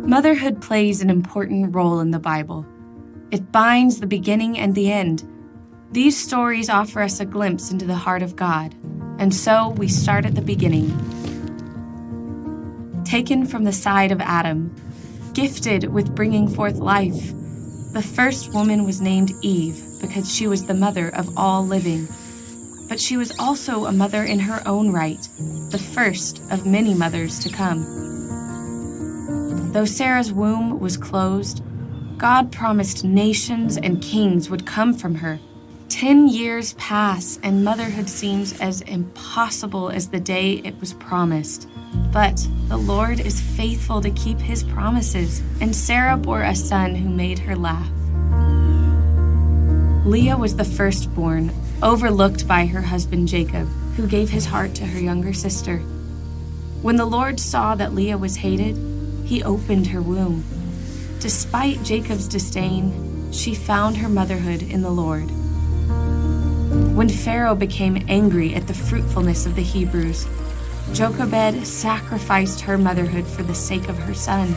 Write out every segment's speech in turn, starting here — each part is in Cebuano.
Motherhood plays an important role in the Bible. It binds the beginning and the end. These stories offer us a glimpse into the heart of God, and so we start at the beginning. Taken from the side of Adam, gifted with bringing forth life, the first woman was named Eve because she was the mother of all living. But she was also a mother in her own right, the first of many mothers to come. Though Sarah's womb was closed, God promised nations and kings would come from her. 10 years pass, and motherhood seems as impossible as the day it was promised. But the Lord is faithful to keep his promises, and Sarah bore a son who made her laugh. Leah was the firstborn, overlooked by her husband Jacob, who gave his heart to her younger sister. When the Lord saw that Leah was hated, he opened her womb. Despite Jacob's disdain, she found her motherhood in the Lord. When Pharaoh became angry at the fruitfulness of the Hebrews, Jochebed sacrificed her motherhood for the sake of her son.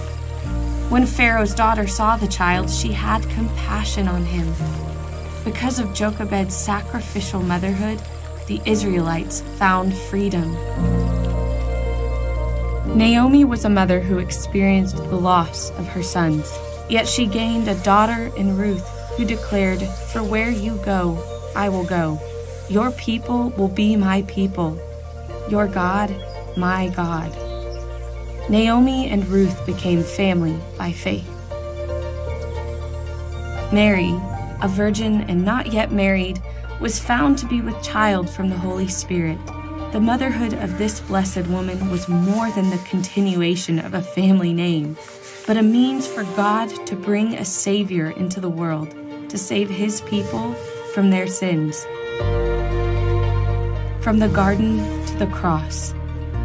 When Pharaoh's daughter saw the child, she had compassion on him. Because of Jochebed's sacrificial motherhood, the Israelites found freedom. Naomi was a mother who experienced the loss of her sons. Yet she gained a daughter in Ruth who declared, "For where you go, I will go. Your people will be my people, your God, my God." Naomi and Ruth became family by faith. Mary, a virgin and not yet married, was found to be with child from the Holy Spirit. The motherhood of this blessed woman was more than the continuation of a family name, but a means for God to bring a Savior into the world to save his people from their sins. From the garden to the cross,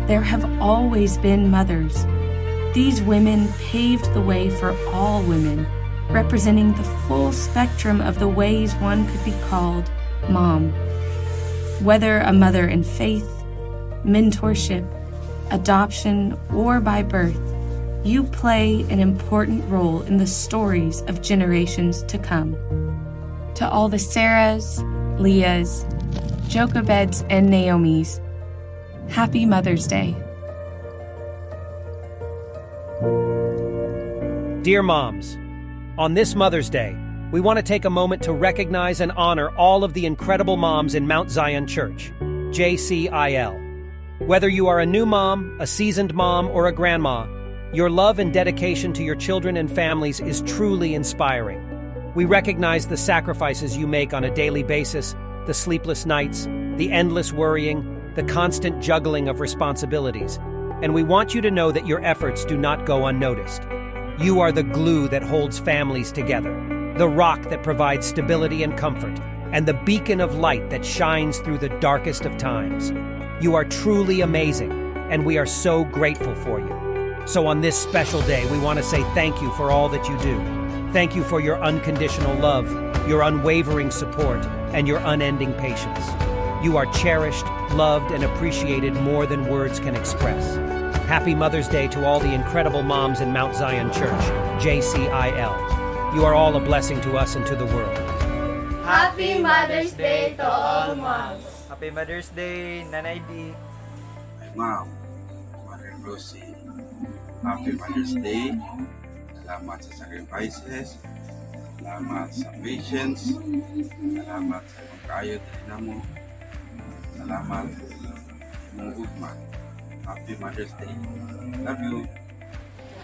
there have always been mothers. These women paved the way for all women, representing the full spectrum of the ways one could be called mom. Whether a mother in faith, mentorship, adoption, or by birth, you play an important role in the stories of generations to come. To all the Sarahs, Leahs, Jochebeds, and Naomis, happy Mother's Day. Dear moms, on this Mother's Day, we want to take a moment to recognize and honor all of the incredible moms in Mount Zion Church, JCIL. Whether you are a new mom, a seasoned mom, or a grandma, your love and dedication to your children and families is truly inspiring. We recognize the sacrifices you make on a daily basis, the sleepless nights, the endless worrying, the constant juggling of responsibilities, and we want you to know that your efforts do not go unnoticed. You are the glue that holds families together, the rock that provides stability and comfort, and the beacon of light that shines through the darkest of times. You are truly amazing, and we are so grateful for you. So, on this special day, we want to say thank you for all that you do. Thank you for your unconditional love, your unwavering support, and your unending patience. You are cherished, loved, and appreciated more than words can express. Happy Mother's Day to all the incredible moms in Mount Zion Church, JCIL. You are all a blessing to us and to the world. Happy Mother's Day to all moms. Happy Mother's Day, Nanay D. My mom, Mother Rosie. Happy Mother's Day. Salamat sa sacrifices. Salamat sa patience. Salamat sa imong kaayo namo. Salamat sa imong gugma. Happy Mother's Day. Love you.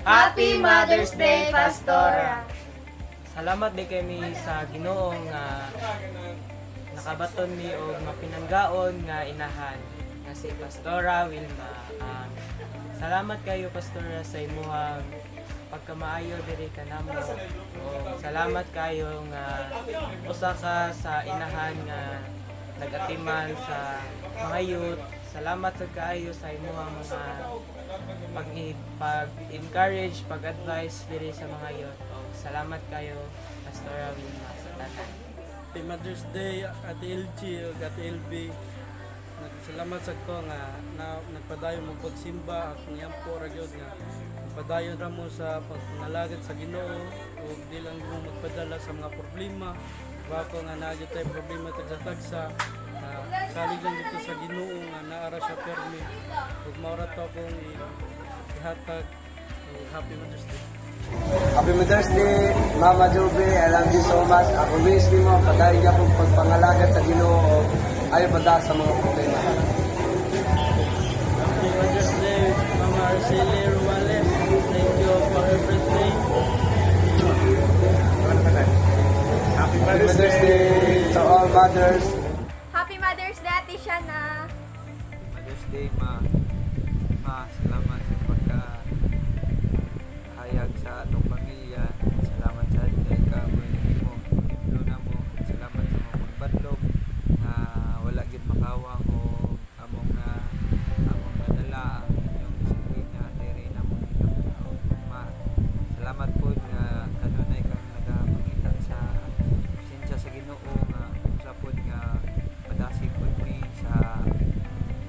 Happy Mother's Day, Pastora. Salamat di kami sa Ginoo nga nakabaton mi og mapinanggaon nga inahan nga si Pastora Wilma. Salamat kayo, Pastora, sa imuhang pagkamaayo diri kanamo. Og salamat kayo nga usa ka sa inahan nga nagatiman sa mga youth. Salamat sad kaayo sa imuhang mga pag-encourage, pag-advise diri sa mga youth. Og salamat kayo, Pastora Wilma, sa tanan. Happy Mother's Day, Ate LG ug Ate LB. Nagpasalamat sa ko nga na nagpadayon mo pagsimba, akong yampo ra gyud nga Padayon ra mo sa pagpangalagad sa Ginoo ug di lang mo magpadala sa mga problema. Bako nga naa gyud tay problema tagsa-tagsa, salig lang dito sa Ginoo nga naara siya permi ug mao ra to akong ihatag ug Happy Mother's Day. Happy Mother's Day, Mama Jobe. I love you so much. Ako wish nimo padayon gyapon pagpangalagad sa Ginoo. Ayaw pada sa mga problema. Happy Mother's Day, Mama Arcelia Ruales. Thank you for everything. Happy Mother's Day to all mothers. Happy Mother's Day, Ate Shana! Mother's Day, Ma. Ma, salamat sa pagka hayag sa atong pamilya. Salamat sa kay ka mo epekto na mo. Salamat sa mga pagbatlog na wala gid makawang o among nadala ang inyong disiplina diri na mo. Ma, salamat po nga kanunay kang nagapangita sa presensya sa Ginoo nga usa pod nga padasig pod mi sa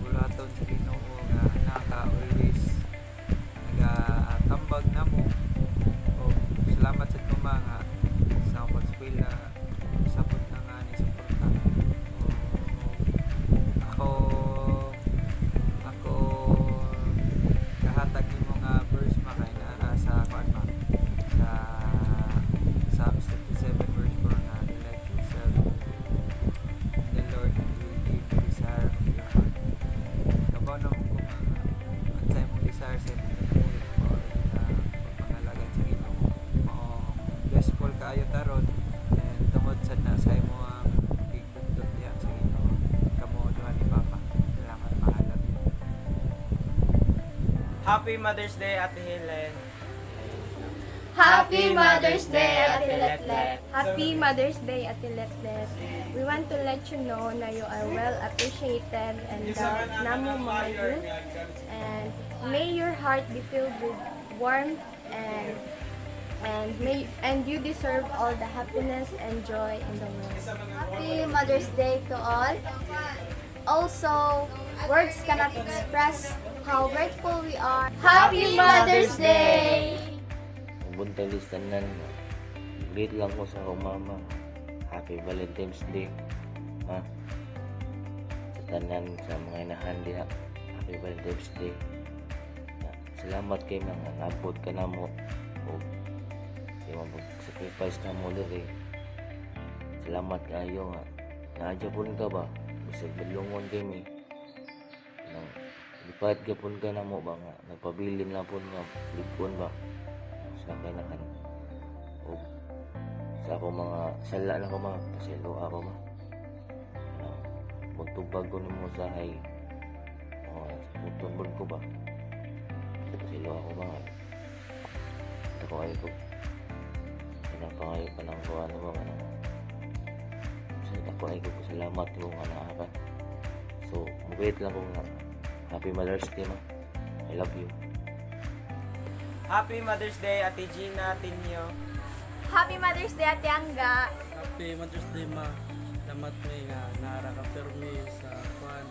buluhaton sa Ginoo nga naka always nagatambag namo. O salamat sa tuma nga sa akong pag-eskwela sa pod ka nga ni suporta. O ako kahatag nimo nga verse, ma, kay naa sa kuan, ma, sa Psalms 57 verse 4 nga "Delight yourself in the Lord and He will give the desire of your heart." Kabaw na mo kung ang sa imong desire sa imong kinabuhi or pagpangalagad sa Ginoo. Mao blessful kaayo taron and tungod sad na sa imo ang kigdugdug diha sa Ginoo kamo duha ni Papa. Salamat, ma. I love you. Happy Mother's Day, Ate Helen. Happy Mother's Day, Ate Letlet. Happy Mother's Day, Ate Letlet. We want to let you know na you are well appreciated and loved namo mga youth. And may your heart be filled with warmth and you deserve all the happiness and joy in the world. Happy Mother's Day to all. Also, words cannot express how grateful we are. Happy Mother's Day! Buntag tanan. Greet lang ko sa akong mama. Happy Valentine's Day. Ma. Sa tanan sa mga inahan diha. Happy Valentine's Day. Na, salamat kay mga naabot ka namo o imong pag-sacrifice namo diri. Salamat kaayo nga naa gyapon ka ba bisag badlungon kay mi nang lipat gyapon ka namo ba nga nagpabilin lang pon nga lipon ba sa kainahan o sa ako mga sala na ko, ma, pasaylo ako, ma. Ano, magtubag ko nimo sa hay mga puton ko ba sa pasaylo ako, ma. Ito ko ay ko kanang pangayo kanang kuha ano ba kanang sa ako ay ko salamat mo nga naa ka. So mubait lang ko nga Happy Mother's Day, ma. I love you. Happy Mother's Day, Ate Gina Tinio. Happy Mother's Day, Ate Angga. Happy Mother's Day, ma. Salamat mi nga naara ka permi sa kuan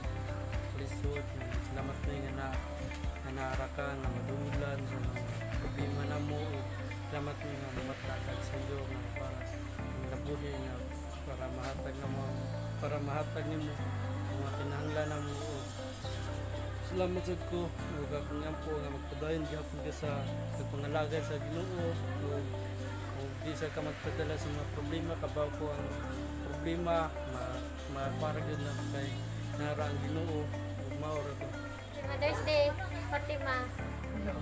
lisod. Salamat mi nga naara ka nga madunglan sa mga problema namo. Ug salamat mi nga mamatagag sa iyo nga para ang nabuhi nga para mahatag nimo ang mga kinahanglan namo. Ug salamat sad ko ug akong ampo nga magpadayon gihapon ka sa pagpangalagad sa Ginoo ug di sa ka magpadala sa mga problema. Kabaw ko ang problema ma makuha gyud na kay nara ang Ginoo ug mao ra to. Happy Mother's Day, Fatima.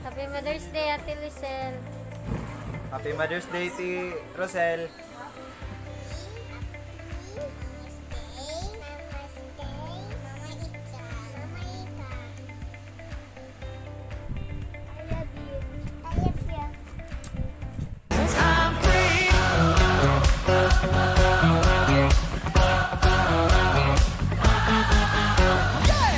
Happy Mother's Day, Ate Lisel. Happy Mother's Day, Ti Rosel.